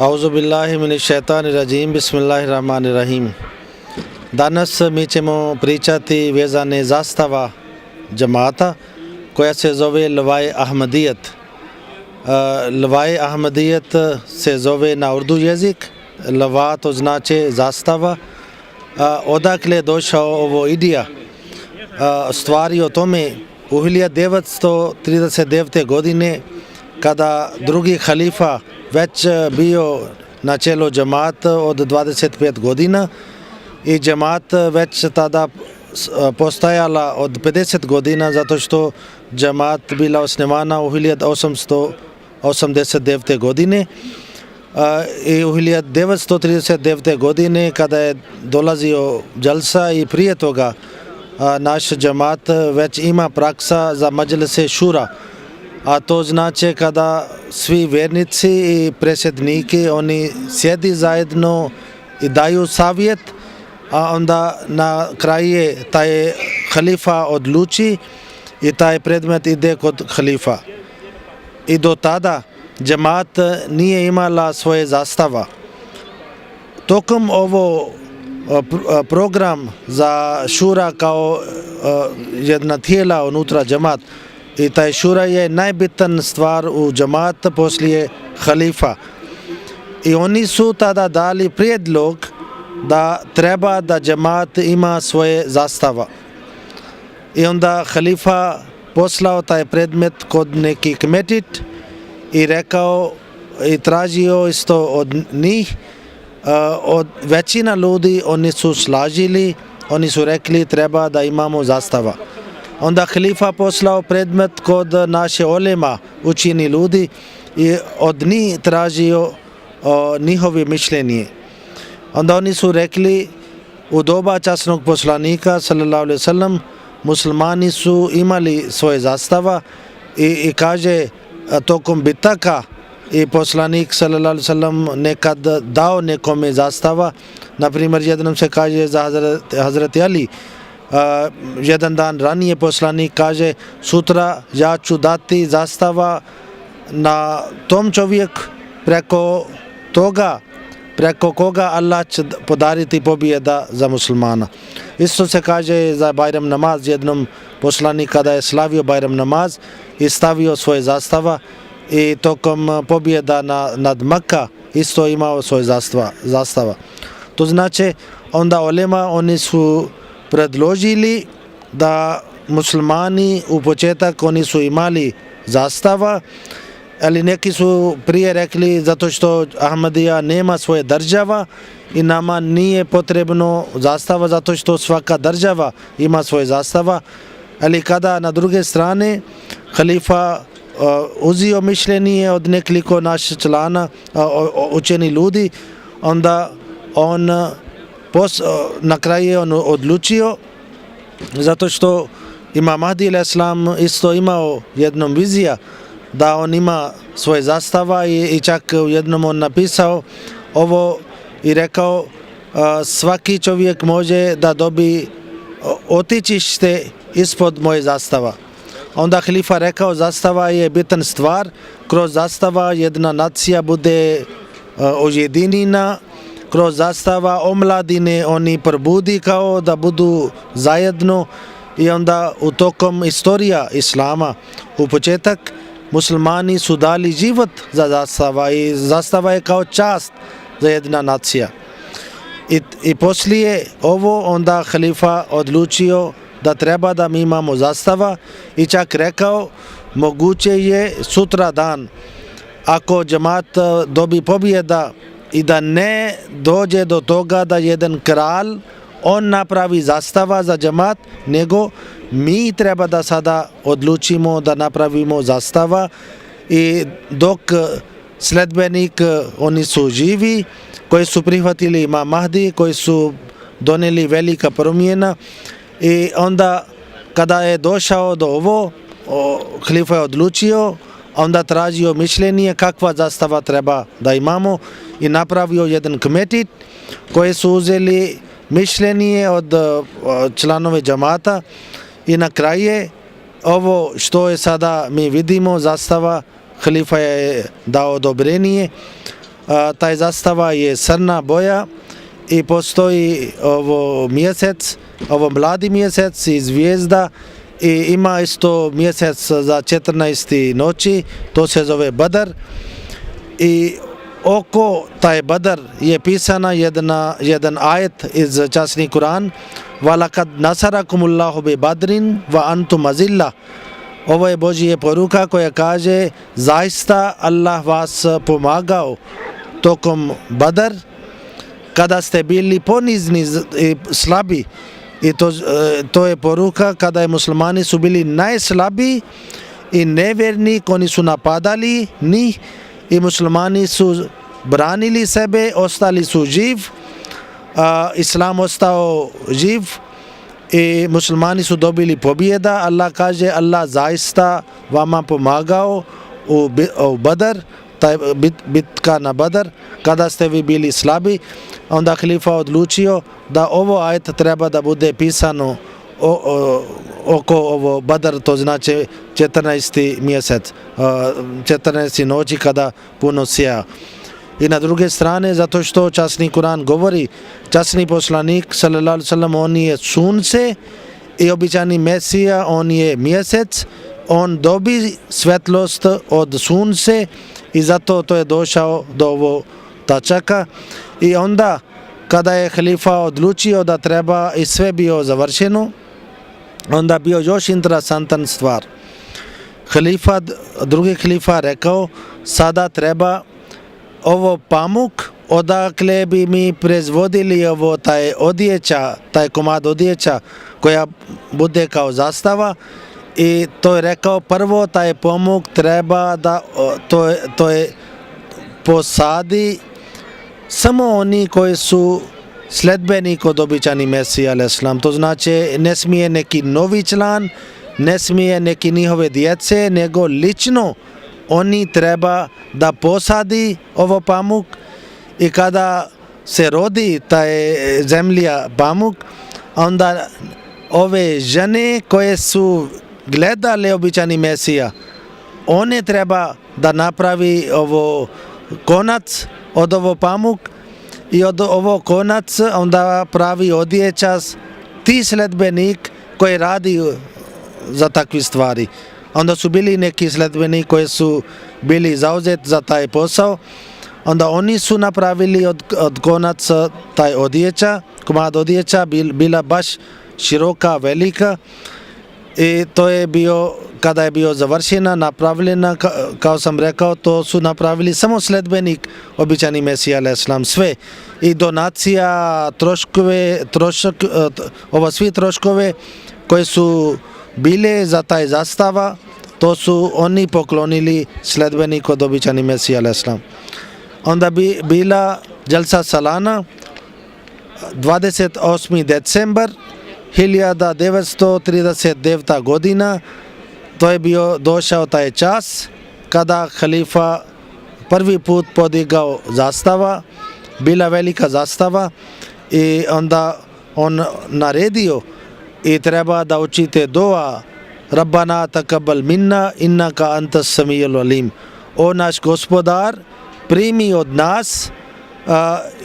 Auzubillahi mineşşeytanirracim. Bismillahirrahmanirrahim. Danas mi ćemo pričati vezane zastava džemata koja se zove Lvaj Ahmadijet. Lvaj Ahmadijet se zove na urdu jezik. Lva to znači zastava. Odakle je došao ovo ideja? Stvari o tome u 1939. godine kada drugi halifa već bio na čelu džemata od 25 godina i džemat već tada postajala od 50 godina zato što džemat bila osnovana u 1889. godine i u 1939. godine kada je dolazio džalsa i prije toga naš džemat već ima praksa za mađlise šura, a to znači kada svi vjernici i predsjedniki oni sjedi zajedno i daju savjet, a onda na kraju taj halifa odluči i taj predmet ide kod halifa. I do tada džemat nije imala svoje zastava. Tokom ovo program za šura kao jedna tijela unutra džemat, i taj šura je najbitan stvar u džemat poslije halifa. I oni su tada dali prijedlog da treba da džemat ima svoje zastava. I onda halifa poslao taj predmet kod neki kmetit i rekao i tražio isto od njih. Od većina ljudi oni su slažili, oni su rekli treba da imamo zastava. Onda halifa poslao predmet kod naše olema, učeni ljudi, i od njih tražio njihovo mišljenje. Onda oni su rekli u doba časnog poslanika sallallahu alejhi ve sellem muslimani su imali svoje zastava i kaže tokom bitaka i poslanik sallallahu alejhi ve sellem nekad dao nekome zastava. Na primjer, jednom se kaže za Hazreti Ali, jedan dan ranije poslanik kaže sutra ja ću dati zastava na tom čovjeku preko koga Allah će podariti pobjeda za muslimana. Isto se kaže za Bajram namaz, jednom poslanik kada je slavio Bajram namaz i stavio svoje zastava i tokom pobjeda nad Mekka isto imao svoje zastava. To znači onda olema oni su predložili da muslimani u početak oni su imali zastava, ali neki su prije rekli zato što Ahmadija nema svoje država i nama nije potrebno zastava zato što svaka država ima svoje zastava. Ali kada na druge strane halifa uzio mišljenje od nekoliko naših člana, učeni ljudi, onda on na kraju je on odlučio zato što Imam Mahdi al-Islam isto imao jednom vizija da on ima svoje zastava i čak u jednom on napisao ovo i rekao svaki čovjek može da dobi otičište ispod moje zastava. Onda halifa rekao zastava je bitan stvar, kroz zastava jedna nacija bude ujedinjena, kroz zastava omladine oni probudi kao da budu zajedno i onda u tokom istorija islama u početak muslimani su dali život za zastava i zastava je kao čast za jedna nacija. I poslije ovo onda halifa odlučio da treba da mi imamo zastava i čak rekao moguće je sutra dan ako džemat dobi pobjeda i da ne dođe do toga da jedan kralj on napravi zastava za džemat, nego mi treba da sada odlučimo da napravimo zastava i dok sledbenik oni su živi koji su prihvatili Imam Mahdi, koji su donijeli velika promjena i onda kada je došao do ovo halifa je odlučio, onda tražio mišljenje kakva zastava treba da imamo i napravio jedan kmetit koji su uzeli mišljenje od članove džamata i na kraju ovo što je sada mi vidimo zastava halifa je dao odobrenje taj zastava je crna boja i postoji ovo mjesec, ovo mladi mjesec i zvijezda i ima isto mjesec za 14. noći, to se zove Badar i oko taj Badar je pisana jedan ajet iz časni Kur'an وَلَقَدْ نَصَرَكُمُ اللَّهُ بِبَدْرٍ وَأَنْتُمْ أَذِلَّةٌ. Ovo je Božja poruka koja kaže zaista Allah vas pomagao tokom Badar kada ste bili ponizni i slabi i to je poruka kada je muslimani su bili najslabiji i nevjerni, oni su napadali njih i muslimani su branili sebe, ostali su živ, Islam ostao živ i muslimani su dobili pobjeda. Allah kaže Allah zaista vama pomagao u Badar, taj bitka na Badar kada ste vi bili slabi. Onda halifa odlučio da ovo ajet treba da bude pisano oko ovo Badar, to znači 14. mjesec, 14. noći kada puno sija. I na druge strane, zato što časni Kur'an govori, časni poslanik sallallahu alejhi ve sellem, on je sunce i običani Mesija, on je mjesec, on dobi svetlost od sunce i zato to je došao do ovo tačaka. I onda kada je halifa odlučio da treba i sve bio završeno, onda bio još interesantan stvar. Drugi halifa rekao sada treba ovo pamuk odakle bi mi proizvodili ovo taj komad odjeća koja bude kao zastava i to je rekao prvo taj pamuk treba da to je posadi samo oni koji su sledbenik od običani Mesija alejselam. To znači ne smije neki novi član, ne smije neki njihove djece, nego lično oni treba da posadi ovo pamuk i kada se rodi taj zemlja pamuk, onda ove žene koje su gledale običani Mesija, one treba da napravi ovo konac od ovo pamuk i od ovo konac onda pravi odjeća ti sledbenik koji radi za takve stvari. Onda su bili neki sledbeni koji su bili zauzeti za taj posao, onda oni su napravili od konaca taj odjeća, komad odjeća bila baš široka, velika i to je bio, kada je bio završena, napravljena, kao sam rekao, to su napravili samo sledbenik običani Mesija alejselam, sve i donacija, svi troškove koji su bile za taj zastava, to su oni poklonili sledbenik od običani Mesija alejselam. Onda bi bila Jalsa Salana 28. decembar 1939. godina. To je bio došao taj čas kada halifa prvi put podigao zastava, bila velika zastava i onda on naredio i treba da učite dua Rabbana taqabbal minna innaka antas samiul alim. O naš gospodar, primi od nas,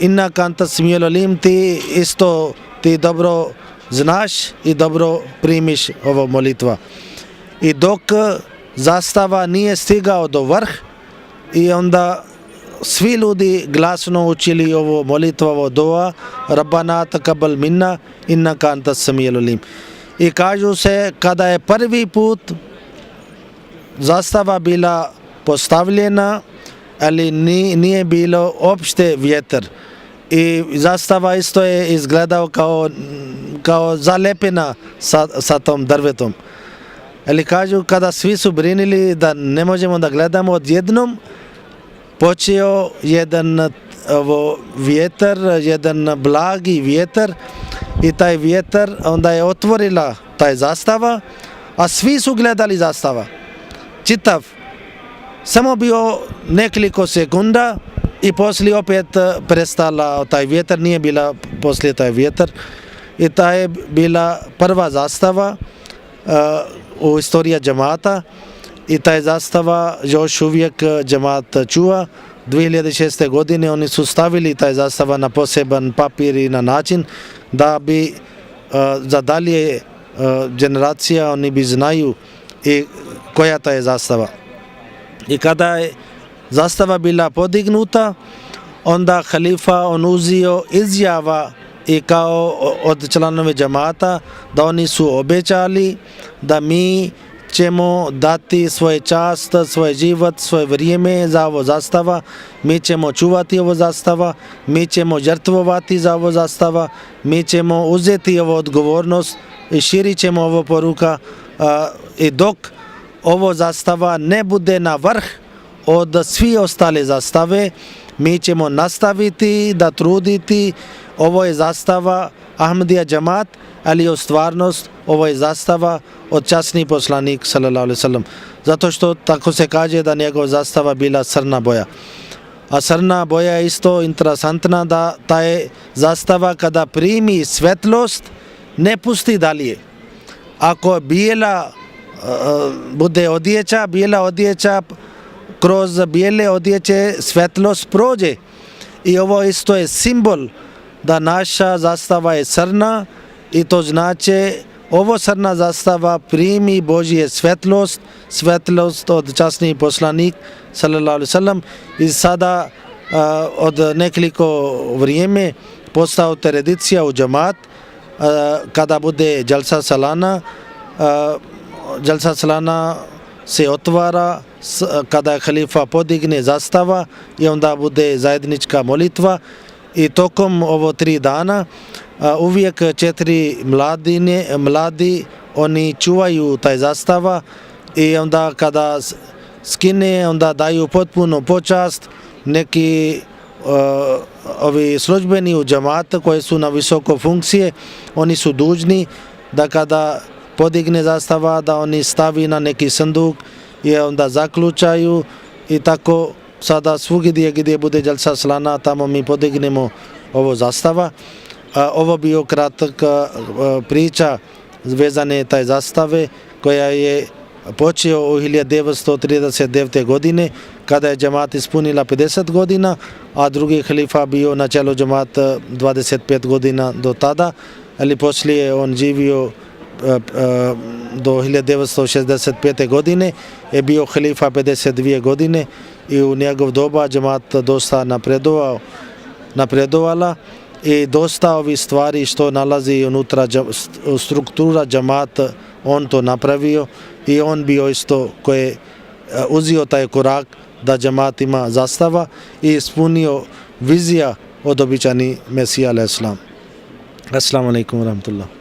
innaka antas samiul alim, ti dobro znaš i dobro primiš ovo molitva. I dok zastava nije stigao do vrh i onda svi ljudi glasno učili ovo molitva, ovo dua Rabbana taqabbal minna innaka antas samiul alim. I kažu se kada je prvi put zastava bila postavljena, ali nije bilo opšte vjetar i zastava isto je izgledao kao zalepena sa tom drvetom. Ali kažu kada svi su brinili da ne možemo da gledamo, odjednom počeo jedan vjetar, jedan blagi vjetar i taj vjetar onda je otvorila taj zastava, a svi su gledali zastava čitav, samo bio nekoliko sekunda i poslije opet prestala taj vjetar, nije bila poslije taj vjetar i ta je bila prva zastava u istoriji džemata i taj zastava još uvijek džemat čuva, 2006. godine oni su stavili taj zastava na poseban papir i na način da bi za dalje generacija oni bi znaju i koja ta je zastava. I kada je zastava bila podignuta, onda halifa on uzio izjava i kao od članove džamata da oni su obećali da mi ćemo dati svoj čast, svoj život, svoje vrijeme za ovo zastava, mi ćemo čuvati ovo zastava, mi ćemo žrtvovati za ovo zastava, mi ćemo uzeti ovo odgovornost i širit ćemo ovo poruka i dok ovo zastava ne bude na vrh od svi ostale zastave, mi ćemo nastaviti da truditi. Ovo je zastava Ahmadija džamat, ali u stvarnost ovo je zastava od časni poslanik sallallahu alejhi ve sellem. Zato što tako se kaže da njegova zastava bila crna boja. A crna boja je isto interesantna da ta je zastava kada primi svetlost ne pusti dalje. Ako bijela bude odjeća, bijela odjeća kroz bijele odjeće svetlost prođe. I ovo isto je simbol da naša zastava je crna i to znači ovo crna zastava primi Božje svetlost od časni poslanik sallallahu alejhi ve sellem i sada od nekoliko vrijeme postao tradicija u džamat kada bude Jalsa Salana se otvara kada halifa podigne zastava i onda bude zajednička molitva i tokom ovo 3 dana uvijek 4 mladi oni čuvaju taj zastava i onda kada skine onda daju potpuno počast. Neki ovi službeni u džamatu koji su na visoko funkcije, oni su dužni da kada podigne zastava da oni stavi na neki sanduk i onda zaključaju i tako sada svugdje gdje bude Jalsa Salana tamo mi podignemo ovo zastava. Ovo bio kratak priča vezane taj zastave koja je počeo u 1939. godine kada je džamat ispunila 50 godina, a drugi halifa bio na čelu džamat 25 godina do tada, ali poslije on živio do 1965. godine, je bio halifa 52 godine i u njegov doba džamat dosta napredovala i dosta ovih stvari što nalazi unutra struktura džamata on to napravio i on bio isto koji je uzio taj korak da džamat ima zastava i ispunio vizija od običajni Mesija alejhi selam. Assalamu alaikum wa rahmatullah.